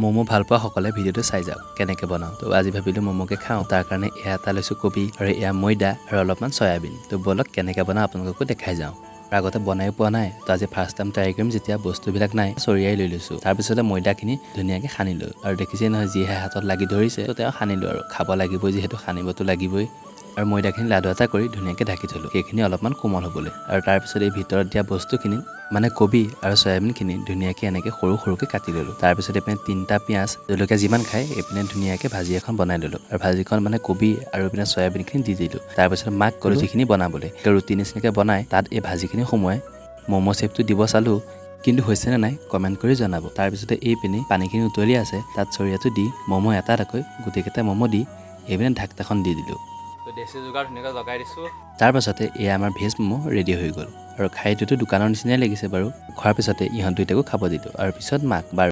ম'ম' ভাল পোৱাসকলে ভিডিঅ'টো চাই যাওক কেনেকৈ বনাওঁ। তো আজি ভাবিলোঁ ম'ম'কে খাওঁ। তাৰ কাৰণে এয়া এটা লৈছোঁ কবি আৰু এয়া ময়দা আৰু অলপমান চয়াবিন। তো ব'লক, কেনেকৈ বনাওঁ আপোনালোককো দেখাই যাওঁ। আৰু আগতে বনায়ো পোৱা নাই, তো আজি ফাৰ্ষ্ট টাইম ট্ৰাই কৰিম। যেতিয়া বস্তুবিলাক নাই, চৰিয়াই লৈ লৈছোঁ। তাৰপিছতে ময়দাখিনি ধুনীয়াকৈ সানিলোঁ আৰু দেখিছেই নহয়, যিহে হাতত লাগি ধৰিছে, তো তেওঁ সানিলোঁ আৰু খাব লাগিবই যিহেতু, সানিবতো লাগিবই। আৰু ময়দাখিনি লাডু এটা কৰি ধুনীয়াকৈ ঢাকি থ'লোঁ, সেইখিনি অলপমান কোমল হ'বলৈ। আৰু তাৰপিছত এই ভিতৰত দিয়া বস্তুখিনি, মানে কবি আৰু চয়াবিনখিনি ধুনীয়াকৈ এনেকৈ সৰু সৰুকৈ কাটি ল'লোঁ। তাৰপিছত এইপিনে তিনিটা পিঁয়াজ, জলকীয়া যিমান খায়, এইপিনে ধুনীয়াকৈ ভাজি এখন বনাই ল'লোঁ। আৰু ভাজিখন মানে কবি আৰু এইপিনে চয়াবিনখিনি দি দিলোঁ। তাৰপিছত মাক ক'লোঁ ৰুটিখিনি বনাবলৈ। ৰুটি নিচিনাকৈ বনাই তাত এই ভাজিখিনি সুমুৱাই ম'ম' শ্বেপটো দিব চালোঁ, কিন্তু হৈছেনে নাই কমেণ্ট কৰি জনাব। তাৰপিছতে এইপিনে পানীখিনি উতলি আছে, তাত চৰিয়াটো দি ম'ম' এটা এটাকৈ গোটেইকেইটা ম'ম' দি এইপিনে ঢাকনাখন দি দিলোঁ। তো দেশী যোগাৰ ধুনীয়াকৈ লগাই দিছোঁ। তাৰপাছতে এয়া আমাৰ ভেজ ম'ম' ৰেডি হৈ গ'ল আৰু খাইটোতো দোকানৰ নিচিনাই লাগিছে বাৰু। খোৱাৰ পিছতে ইহঁত দুইটাকো খাব দিলোঁ আৰু পিছত মাক বাৰু।